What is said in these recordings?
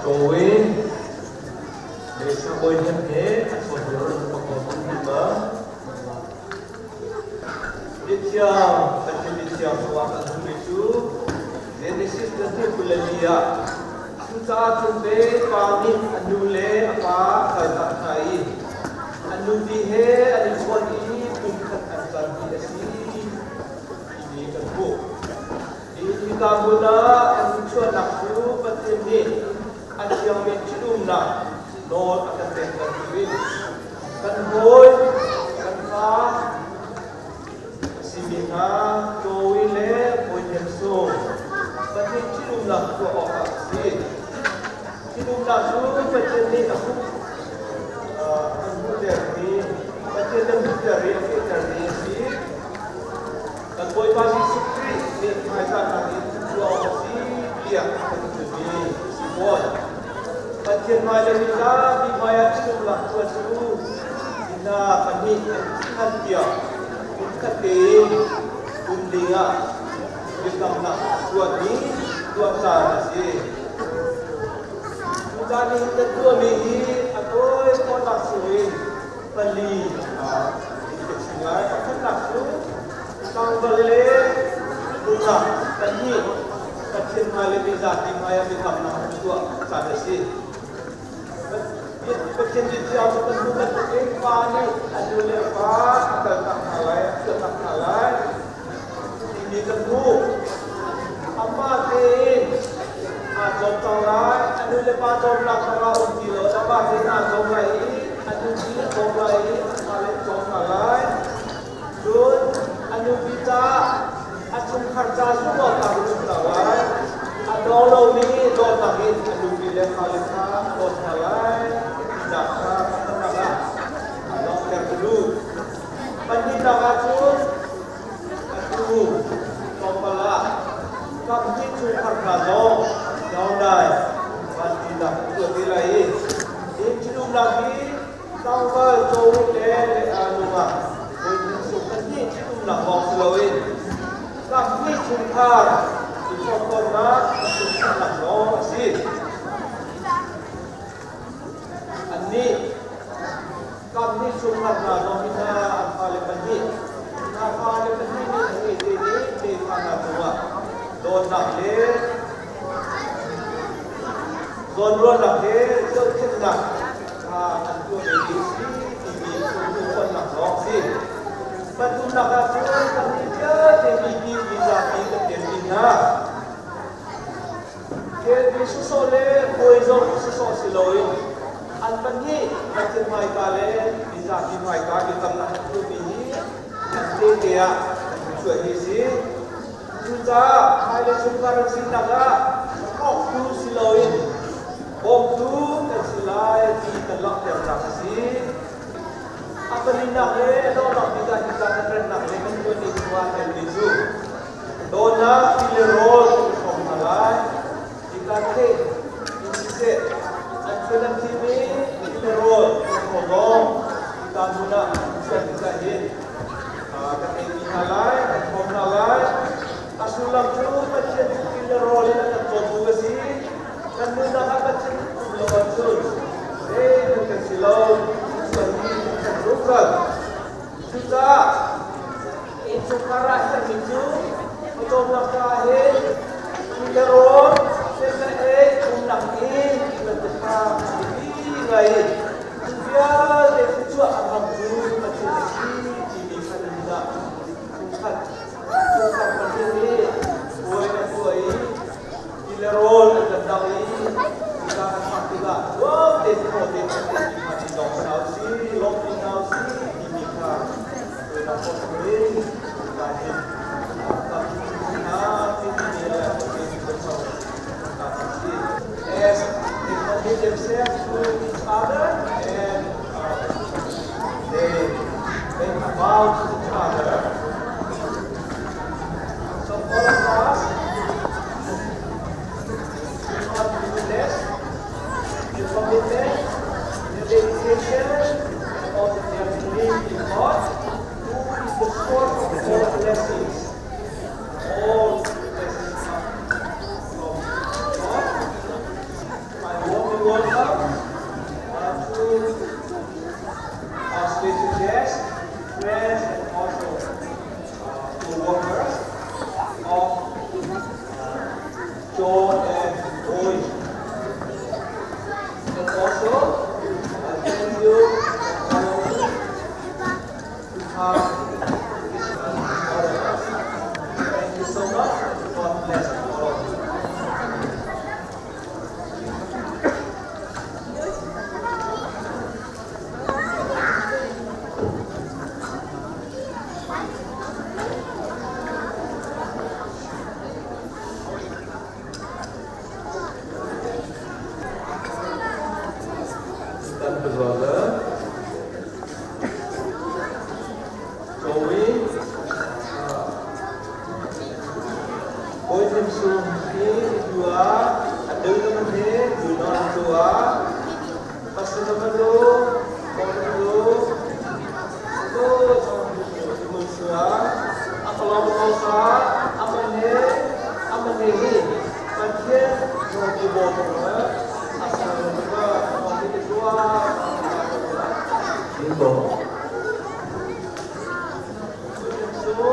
Cawi Malaysia bawi hnem he a chawnhur pakhat an hmu. Mithiang, Pathian mithiang chungah kan hmuhmi cu Genesis 22 ah cucaah cun pe pa nih a nu le a pa a kaltak hna i an nupi he an i chawn i pumkhat an can ti a si timi kan hmuh. Hi hika hmun ah kan chuahnak cu Pathian nih a thiangmi ṭhitumnak nawl a kan pek bantukin kan hawi, kan fa a simi hna cawi le hawi sung Pathian ṭhitumnak tuah awkah a si. Ṭhitumnak cu Pathian nih a hmuh an hmuhtermi, Pathian nih a hmuhter i a fehtermi a si. Kan Bawipa Jesuh Khrih nih hmaizahnak in tuah awk a si tiah a kan chimmi a si fawn. Pathian hmai le mizapi hmaiah ṭhitumnak tuah cu hi hna pahnih an thihhlan tiang hmunkhat tein um dingah biakamnak tuahmi tuah caan a si. Cucaah nihin kan tuahmi hi a tawi khawhnak chungin pali in ka chim lai. Pakhatnak cu tlangval le nungak pahnih Pathian hmai le mizapi hmai ah biakamnak an tuah caan a si. Pathian biathiang cu kan hmuh bantukin pa nih a nu le a pa a kaltak hna lai, a chuahtak hna lai timi kan hmuh. Amah tein aa cawm cang lai, a nu le pa cawmnak kha a um ti lo, amah tein aa cawm lai i a nupi a cawm lai i a fale a cawm hna lai. Cun a nupi caah a chungkhar ca zumh awkah a um hna lai. A daw lomi dawtnak in a nupi le fale kha a dawt hna lai tinak kha pakhatnak ah a langhter ka duh. Pahnihnak ah cun atu tlawmpal ah kamhnih chungkhar hna zong downline vanpinak an tuah te lai i hi ṭhitumnak hi tlangval cawhmeh le nungak voihnih sung pahnih ṭhitumnak lawng si loin kamhnih chungkhar i chawktawnnak a sungthannak zong a si. Annih Kamhnih chungkhar hna zong hi hna an fale pahnih, hna fale pahnih nih an ngeih te nih tefa hna cungah dawtnak le zawnruahnak he zohkhenhnak kha an tuah ve ding si timi chungkhar zong a si. Pathumnak ah cun kannih vialte mipi mizapi kan telmi hna. Khelmi sawsawh le puai zong sawsawh si loin an pahnih Pathian hmaika le mizapi hmaika biakamnak an tuahmi hi an tete ah an chuah hi a si. Cucaah hmailei chungkhar an sinak ah hrawktu si loin bawmtu kan si lai ti kan langhternak a si. A palinak le a donghnak bik ah hika kan rennak le kan tuanmi chungah telmi cu Dawtnak ti le rawl kan i hrawm hna lai. Hika theih in siseh, an chuan an thim i ti le rawl kan hrawm lawng hika hmun ah an chuan tikah hin kan eimi hna lai, kan hrawm hna lai. A sullam cu Pathian cu ti le rawl in a kan cawmtu a si. Kan nunnak ah Pathian um lo ahcun zeihmanh kan si lo. Chuanmi kan zungzal. Cucaah Innchungkhar ah herhmi cu pawcawmnak caah hin ti le rawl, sem le ei, umnak inn ti bantuk kha a biapi ngai i cu vialte thluachuah a hmang cu Pathian a si timi kha nan dah chungkhat chungkhar Pathian nih puai an tuah i ti le rawl an kan dangh i hika kan phak tikah nuam tein thaw tein kan eimi kha i lawm hna u sih, lawmhpi hna u sih timi kha As they commit themselves to each other and they make a vow to each other. So all of us, we ought to witness the commitment, the dedication, and also their belief in God, who is the source of all blessings. All blessings come from God. welcome to our special guests, friends, and also co-workers of John and Boy. And also, thank you all of you to come this all of us. Thank you so much. God bless all of you. Dan bersuara Joey Boy Tim Sum hi dua adeu naman he du non dua pasal naman lu lu ko sua akalong ko sa amane amane hi pathian no di bo ko asal ba no di dua Ito. So,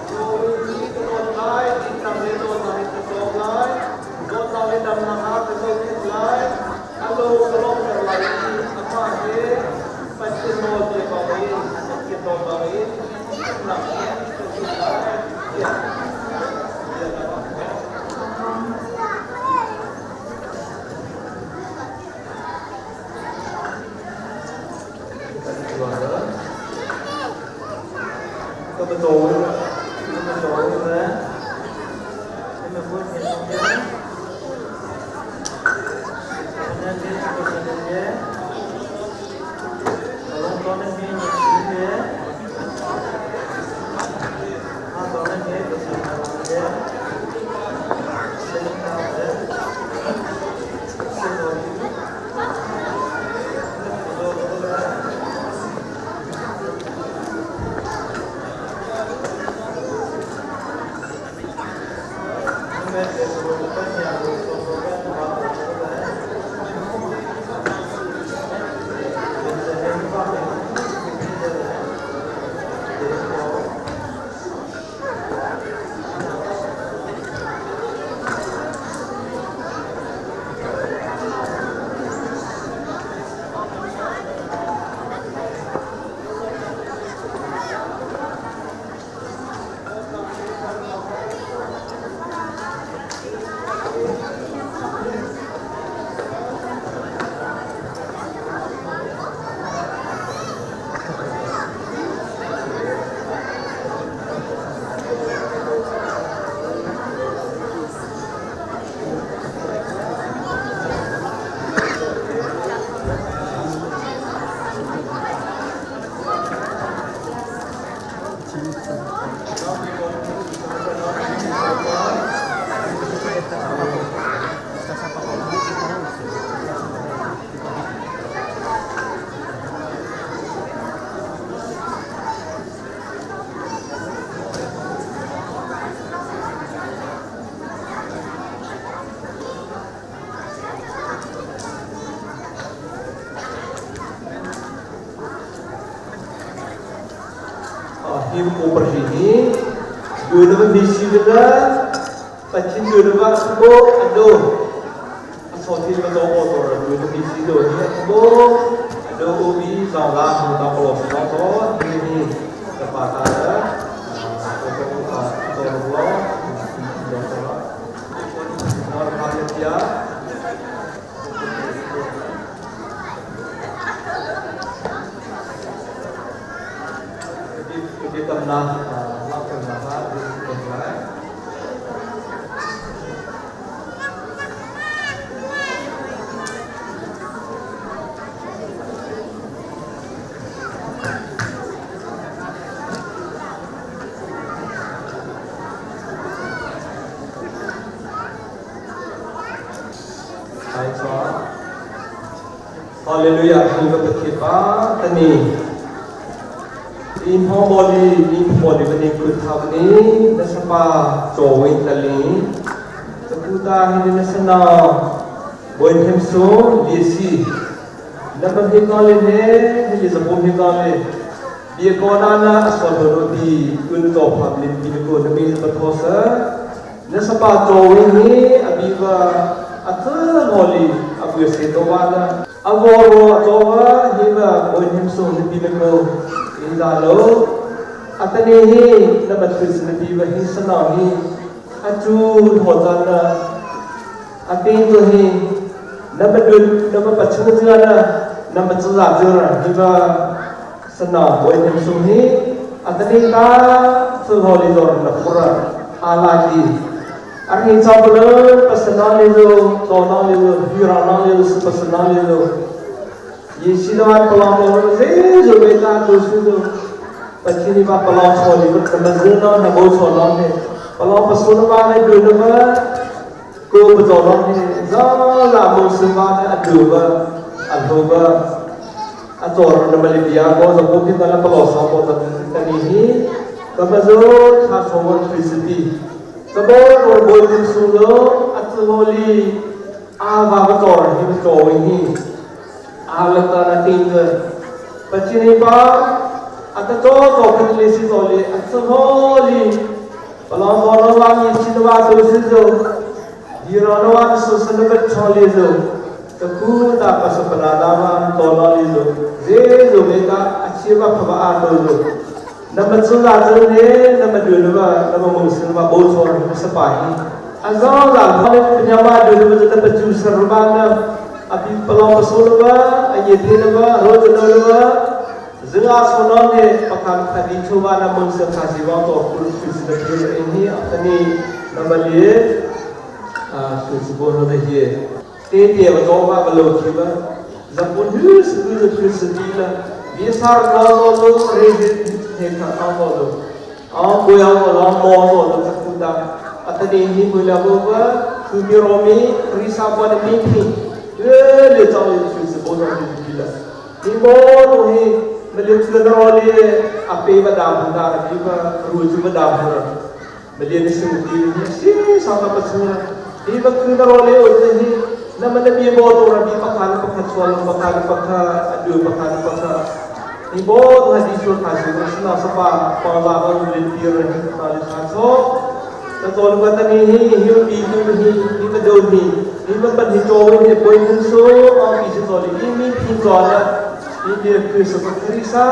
Joey hi ka non lai in tam le non na hi ka tong lai don na le dam na ha ka zo kit lai alo kalong na lai apa he pathian no di ba in pathian no ba in na ya ya na Dan keluarga. Ka betul. Ka betul ba? Ka betul ba? Nanti sebenarnya kalau kau nanti ni ah kau nanti sebenarnya Him ko perhini du na misi na pachin du na ba ko ado so tin ma to o to du na misi do ni ko ado umi zaw la mu ta ko lo so to ni ni ta pa ta da ko ko to lo lo to lo no pa ya Jadi tamna lakukan nama di lai. Hai Hallelujah, hilva pathian ba tani in homoli in homoli bani kun thavni nasapa chowin tali takuta hin nasana Bawi Hnem Sung Lisi na ban hi ka le ne hi zapum hi ka le bia ko na na asol ho ti kun to pham lin pi ko na mi pa tho sa na sapa to wi hi abiva athal holi abu se to wa na aworo to wa hi ba Bawi Hnem Sung ni pi ko in za lo atani hi na ba thus na pi ba hi sana hi atu ho tan na atin tu hi na ba dun na ba pachu chu na na ba chu za chu ra hi ba sana Bawi Hnem Sung hi atani ta chu ho li zor na pura ala ti ar hi chaw lo pasana li zo to na li zo hi ra na li zo pasana li zo yi si do an palong lo ze zo be ta tu su zo pachini ba palong cho li ba ma zu no na bo cho no ne palong pasu na ba ne du na ba ko ba zo no ne za la mo su ba ne adu ba adu ba a tor na mali bia ko zo ko kin la palong sa ko ta ta ni hi ka ma zo tha so won principi ka bo ro bo yin su lo atu ho li a va ba tor hi ba to hi a la ta na tin ge pachini ba ata to to kan le si to le atu ho li palong bo ro wa ni si wa to si zo hi ro no wa su sa na ba cho le zo ta ku ta pa sa pa na da ma to lo li zo ze zo me ta a chi ba pha ba a to zo na ma chu la chu ne na ma du na ba na ma mo sin ba bo cho ri sa pa hi a zo la ma le nya ma du na ba ta pa chu sa ro ba na a pi palong pa so na ba a ye the na ba ro chu na ba zinga so na ne pakhan khadi chu ba na mun sa kha si ba to ku ku si da ke ni atani na ma le a su si bo no de hi te te ba to ba ba lo ki ba zapun hu su ku ku si di la vi sar ko lo lo re he he kha a lo lo a bu ya lo lo mo lo lo ta ku da atani hi bu la bo ba ku mi ro mi ri sa bo na mi thi le le cha le su si bo no di la ni bo no hi ma le chu na ro le a pe ba da bu da bi ba ru chu ba da bu ra ma le ni su di ni si sa ta pa chu na hi ba ku na ro le o te hi na ma na bi bo to ra bi pa kha pa kha chwa pa kha pa kha adu pa kha pa kha ni bo to ha di chu kha su na sa pa pa la ba le pi ro ni na le sa so ta to lu ta ni hi hi bi hi hi hi ma do ni hi ma ban hi to ni boi hun so a bi si to le ni mi phi zo na ni de ku sa pa kri sa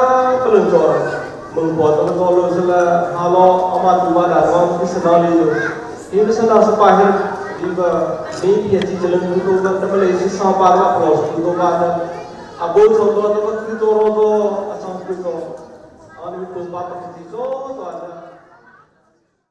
pa lo zo mong bo to to lo sa la ha lo ama tu ba da lo ki sa na le lo hi ma sa na sa pa hi bi ba mi pi chi je lu to ba ta ma le si sa pa ra pro su to ba na a bo so to to ku to ro to a sa ku to a ni to pa pa ki zo to na.